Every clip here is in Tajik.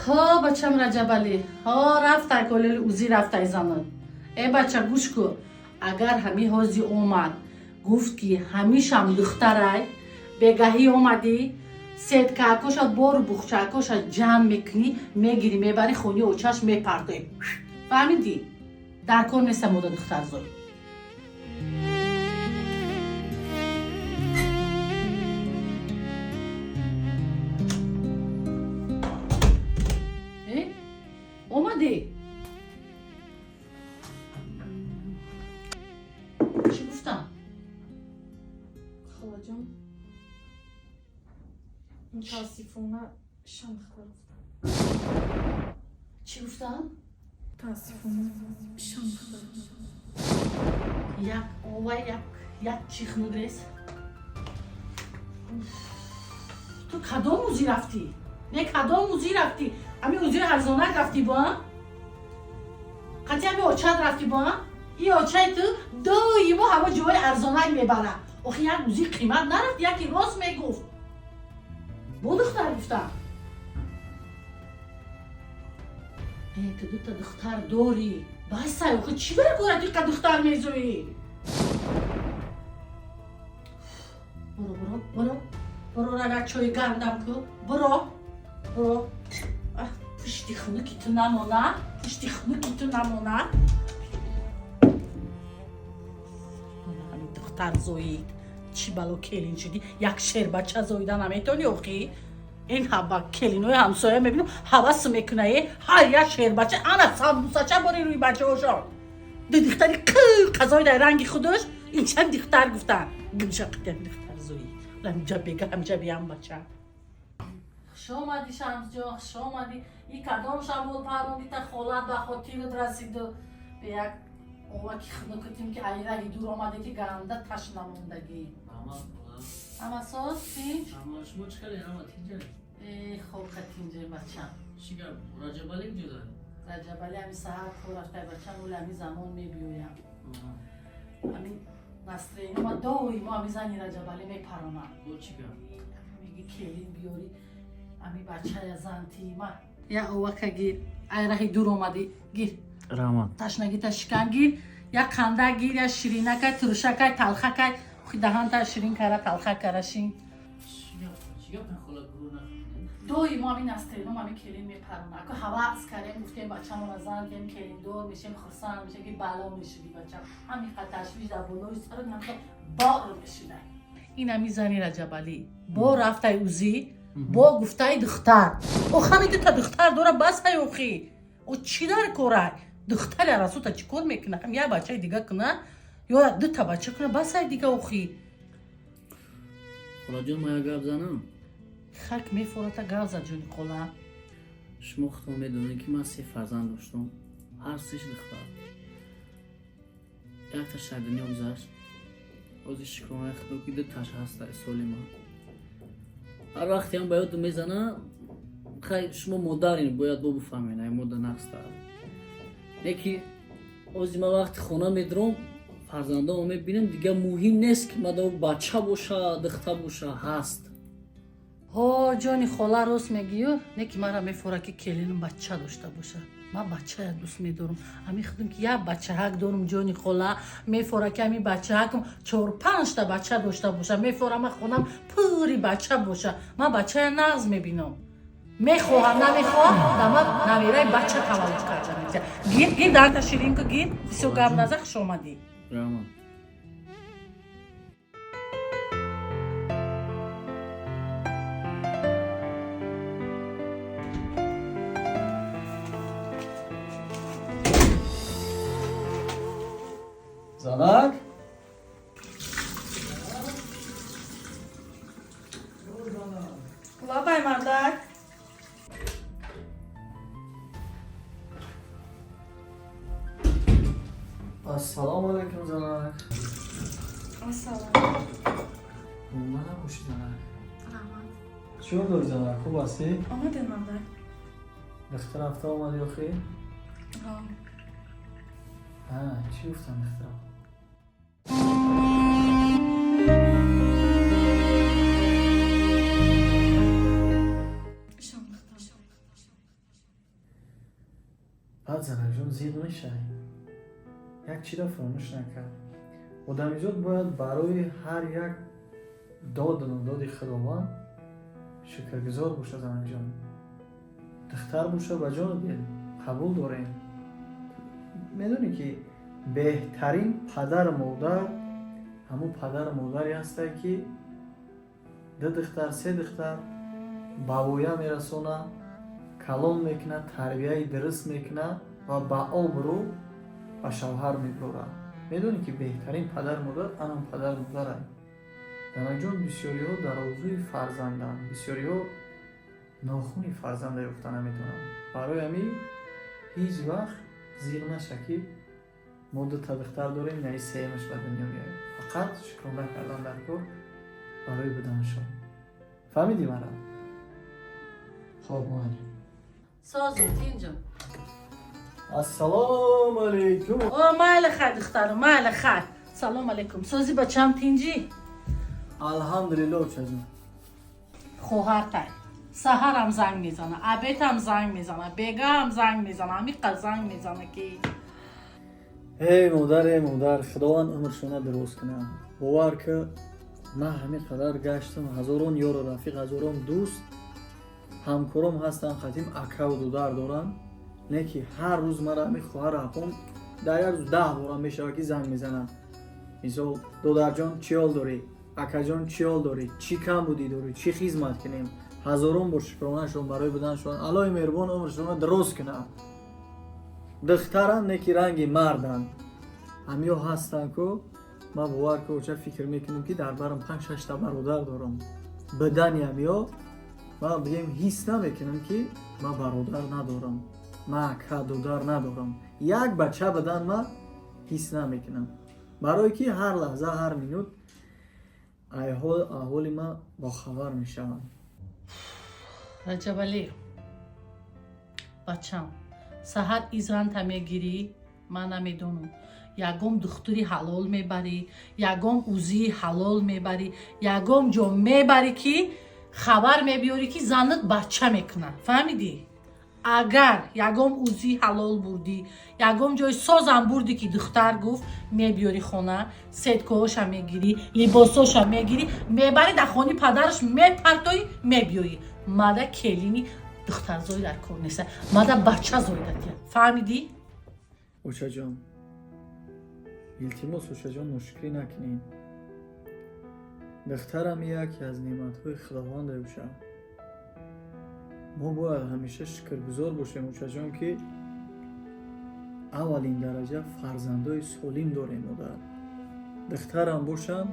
Ҳо, бачам Раҷабалӣ, ҳо, рафтай колели узи рафтай занат. Э, бача, гӯш ку, агар ҳами ҳози омад, гуфт ки ҳамишам духтарай, бегаҳӣ омадӣ, сеткаакоша бору бухчаакоша ҷамъ мекунӣ, мегирӣ, мебарӣ хони очаш мепартоӣ. Фаҳмидӣ? Дар кор неста мода духтарзой. Э? Омадӣ? Чӣ гуфтам? Холаҷон, мутаассифона шамхтар гуфтам. Чӣ гуфтам? Мутаассифона шамхтар. Як ова, як як чихнуд рес. Ту кадом узӣ рафтӣ? Не, кадом узӣ рафтӣ? Ами узии арзонак рафтӣ бо? Қатъи ами очат рафтӣ бо? И очаи ту доимо ҳама ҷои арзонак мебара. Охи як узии қимат нарафт, яке рост мегуфт. Бо духтар гуфтам. Э, ту дута духтар дорӣ. Басай, охи чӣ баркора ту иқа духтар мезоӣ? Буро, буро, буро. Буро, рага чойи гарм дам ку. Буро. Буро. Ах, пушти хунуки ту намона. Пушти хунуки ту намона. Ҳамин духтар зоид. Чӣ бало келин шудӣ? Як шербача зоида наметонӣ охи? Ин ҳаба келинои ҳамсоя мебинам, ҳавас мекуна, е, ҳар як шербача, ана самбусача бори рӯи бачаҳошон. Ду духтари қазои дар ранги худаш, инча духтар гуфтан. Гимша қитям духтар зоид. Ҳамҷа бега, ҳамҷа биям бача. Хуш омадӣ, Шамсҷон, хуш омадӣ. И кадом шамол парондӣ та холат ба хотират расиду бе як оваки хунукутим ки ай раҳи дур омадӣ ки ганда ташна мондагӣ. Ҳама соз, тинч? Ҳама шумо чӣ кардед? Ҳама тинҷа? Э, хока тинҷе, бачам. Чӣ гап? Раҷабалӣ куҷо? Раҷабалӣ ҳами саҳар кор рафтай, бачам, оли ҳами замон мебиёям. Ҳамин настроение ма доимо ҳами зани Раҷабалӣ мепаронам. Бо чӣ гап? Меги келин биёри, ҳами бачая занти ма. Я овака гир, ай раҳи дур омадӣ, гир. Раҳмат. Ташнагита шикан, гир, як қанда гир, як ширинакай, турушакай, талхакай, хи даҳанта ширин кара, талха кара шин. Чӣ гап? Чӣ гап хола гурӯ нахӯрдед? Доимо ҳамин настроение ҳами келин мепарона. Ако ҳавас кардем, гуфтем бачамона зан кем, келиндор мешем, хурсанд мешем, ки бало мешуди бачам. Ҳамин қад ташвиш дар болои сарат ҳамхе бор мешуда. Ин ҳами зани Раҷабалӣ бо рафтай узӣ, бо гуфтаи духтар. Ох, ҳамин дута духтар дора, басай охи. О, чӣ дар корай? Духтари арасута чӣ кор мекуна? Ҳам як бачаи дига куна ё дута бача куна, басай дига охи. Холаҷон, ман як гап занам? Хак мефората, гап зад, ҷони хола. Шумо худтон медонед, ки ман се фарзанд доштам, ҳар сеш духтар. Якташ дар дунё гузашт. Ҳозир шукронаи худо, ки дуташ ҳаста соли ман. Ҳар вақте ҳам ба ёдум мезана, хай, шумо модарин, бояд бо бифаҳмед, ай мода нақста. Не ки ҳозир ман вақти хона медурам, фарзандонро мебинам, дигар муҳим нест, ки мада бача боша, духтар боша, ҳаст. Ҳо, ҷони хола, рост мегӯю, не ки мара мефора, ки келинам бача дошта боша. Ман бачая дӯст медорам. Ҳамин худам ки як бачаҳак дорам, ҷони хола, мефора, ки ҳамин бачаҳакам чор панҷта бача дошта боша. Мефора, ман хонам пури бача боша. Ман бачая нағз мебинам. Мехоҳам, намехоҳам, да ман навираи бача таваллуд карда метия. Гир, гир, дарта ширин ку, гир. Бисёр гап наза, хуш омадӣ. Раҳмат. Занак? Лабай, мардак. Ассалому алайкум, занак. Ассалом. Монда набошӣ, занак. Раҳмат. Чӣ дорӣ, занак? Хуб ҳастӣ? Омадем, мардак. Духтар рафта омадӣ охӣ? Ҳо. Ҳа, чӣ гуфтам духтарам? Шом духтар. Баъд, занакҷон, зиқ мешавӣ. Як чиро фаромӯш накард: одамизод бояд барои ҳар як доду нододи Худованд шукргузор боша. Занакҷон, духтар боша, ба ҷону дил қабул дорем. Медонӣ, ки беҳтарин падару модар ҳамун падару модаре ҳастае, ки ду духтар, се духтар ба воя мерасонад, калон мекунад, тарбияи дуруст мекунад ва ба обрӯ ба шавҳар мебурад. Медонӣ, ки беҳтарин падару модар анам падару модарай. Занакҷон, бисёриҳо дар орзуи фарзанданд, бисёриҳо нохуни фарзанда ёфта наметавонанд. Барои ҳамин ҳеҷ вақт зиқ наша, ки мо дута духтар дорем, наи сеюмаш ба дунё меояд. Фақат шукрона кардан дар кор барои буданашон. Фаҳмидӣ мара? Хоб, майли. Созу, тинҷум. Ассалому алайкум. О, майли, хай, духтарам, майли, хай, салом алейкум. Сози, бачам, тинҷӣ? Алҳамдулилло, очаҷон. Хоҳартай саҳарам занг мезана, абетам занг мезана, бегаам занг мезана, ҳамиқа занг мезана, ки Эй модар, эй модар, Худованд умршона дуруст кунад. Бовар ки, ман ҳамин қадар гаштам, ҳазорон ёру рафиқ, ҳазорон дӯст, ҳамкором ҳастанд, қатим акаву дудар доранд, не ки ҳар рӯз мара ҳамин хоҳару апом дар як рӯз 10 бора мешавад, ки занг мезананд. Мисол, додарҷон, чӣ ҳол дорӣ, акаҷон, чӣ ҳол дорӣ, чӣ камбудӣ дорӣ, чӣ хизмат кунем? Ҳазорон бор шукронашон барои буданашон. Аллоҳи меҳрубон умршонро дуруст кунад. Духтаранд, не ки ранги марданд. Ҳамиё ҳастанд ку, ман, бовар ку, оча, фикр мекунам, ки дар барам панҷ шашта бародар дорам. Бидани ҳамиё ман, бигем, ҳис намекунам, ки ман бародар надорам, ман ака додар надорам. Як бача бидан ман ҳис намекунам, барое ки ҳар лаҳза, ҳар минут аҳволи ман бохабар мешаванд. Раҷабалӣ, бачам, саҳар изанта мегирӣ, ман намедонам, ягон духтури ҳалол мебарӣ, ягон узии ҳалол мебарӣ, ягон ҷо мебарӣ, ки хабар мебиёрӣ, ки занат бача мекунад. Фаҳмидӣ? Агар ягон узии ҳалол бурдӣ, ягон ҷои созам бурдӣ, ки духтар гуфт, мебиёрӣ хона, сеткоҳоша мегирӣ, либосоша мегирӣ, мебарӣ, дар хони падараш мепартоӣ, мебиёӣ. Мада келини духтарзои дар кор неста, мада бача зоидатия. Фаҳмидӣ? Очаҷон, илтимос, очаҷон, ношукрӣ накунед. Духтарам яке аз неъматҳои Худованд бошад. Мо бояд ҳамеша шукргузор бошем, очаҷон, ки аввалин дараҷа фарзандои солим дорем. Модар, духтарам бошанд,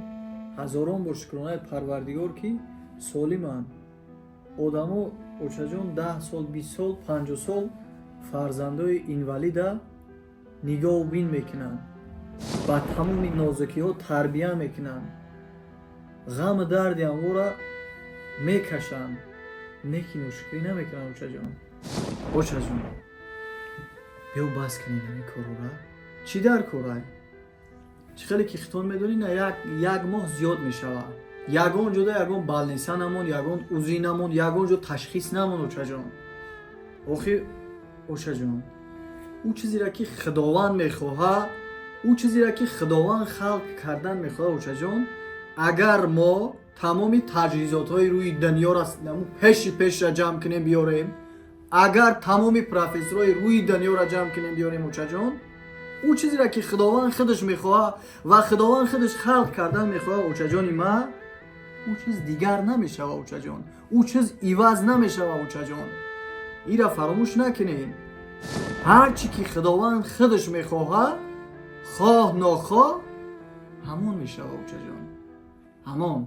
ҳазорон бор шукронаи Парвардигор, ки солиманд. Одамо, очаҷон, 10 сол, 20 сол, 50 сол фарзандои инвалида нигоҳу бин мекунанд, ба тамоми нозукиҳо тарбия мекунанд, ғаму дарди амвора мекашанд, не ки ношукрӣ намекунанд. Очаҷон, очаҷон, биё, бас кунед ҳамин корора. Чӣ дар корай? Чӣ хеле ки хитон медонӣ, на як моҳ зиёд мешавад. Ягон ҷода ягон больница намонд, ягон УЗИ намонд, ягон ҷо ташхис намонд. Очаҷон, охир, очаҷон, ӯ чизеро, ки Худованд мехоҳад, ӯ чизеро, ки Худованд халқ кардан мехоҳад, очаҷон, агар мо тамоми таҷҳизотҳои рӯи дунёро пеши пешра ҷамъ кунем, биёрем, агар тамоми профессорҳои рӯи дунёро ҷамъ кунем, биёрем, очаҷон, ӯ чизеро, ки Худованд худаш мехоҳад ва Худованд худаш халқ кардан мехоҳад, очаҷони ман, ӯ чиз дигар намешавад. Очаҷон, ӯ чиз иваз намешавад. Очаҷон, ира фаромӯш накунед: ҳар чӣ ки Худованд худаш мехоҳад, хоҳ нохоҳ, ҳамон мешавад. Очаҷон, ҳамон.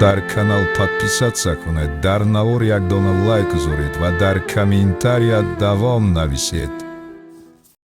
Дар канал подписаться кунед, дар навор як дона лайк гузоред ва дар комментария давом нависед.